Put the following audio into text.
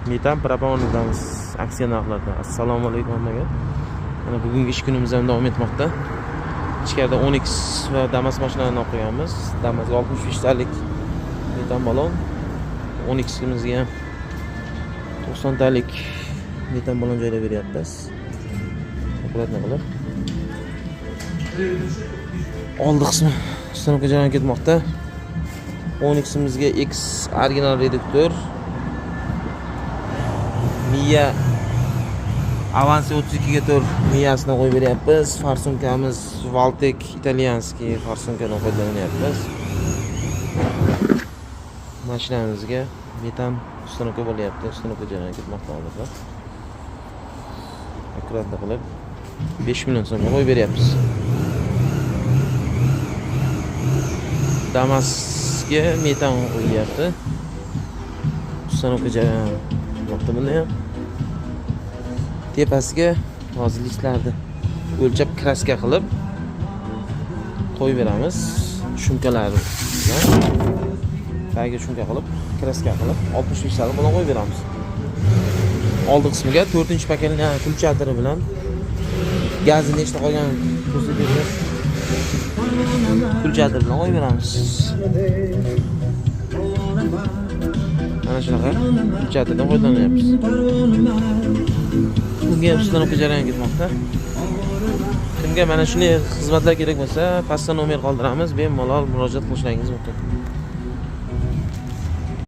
Metan, propan o'rnatamiz aksiya narxlarida. Assalomu alaykum hammaga. Mana bugungi ish kunimiz ham davom etmoqda. Ichkarida Onix va Damas mashinalarini olib qo'yganmiz. Damasga 65 talik metan balon, Oniximizga ham 90 talik metan balon joylab beryapmiz. Аккуратно qilib. Oldi qismi установка jarayon ketmoqda. Oniximizga X original reduktor, Miya Avansi 32 ga 4 miyasini qo'yib beryapmiz. Форсунка miz Valtek, итальянский форсунка dan foydalanyapmiz. Mashinamizga metan установка bo'lyapti. Установка jarayoni ketmoqda hozirda. Аккуратно qilib 5 million so'mga qo'yib beryapmiz. Damasga metan qo'yyapti. Установка jarayoni ketmoqda bunda ham. Tepasiga hozir listlarni o'lchab, краска qilib qo'yib beramiz. Шумка lar bilan tagiga шумка qilib, краска qilib, 65 talik bilan qo'yib beramiz. Oldi qismiga 4 поколения включатели bilan, gazni nechta qolgan ko'rsatib, включатель bilan qo'yib beramiz. Mana shunaqa включатель dan foydalanyapmiz. Bunga ham установка jarayoni ketmoqda. Kimga mana shunday xizmatlar kerak bo'lsa, pastda nomer qoldiramiz, bemalol murojaat qilishlaringiz mumkin.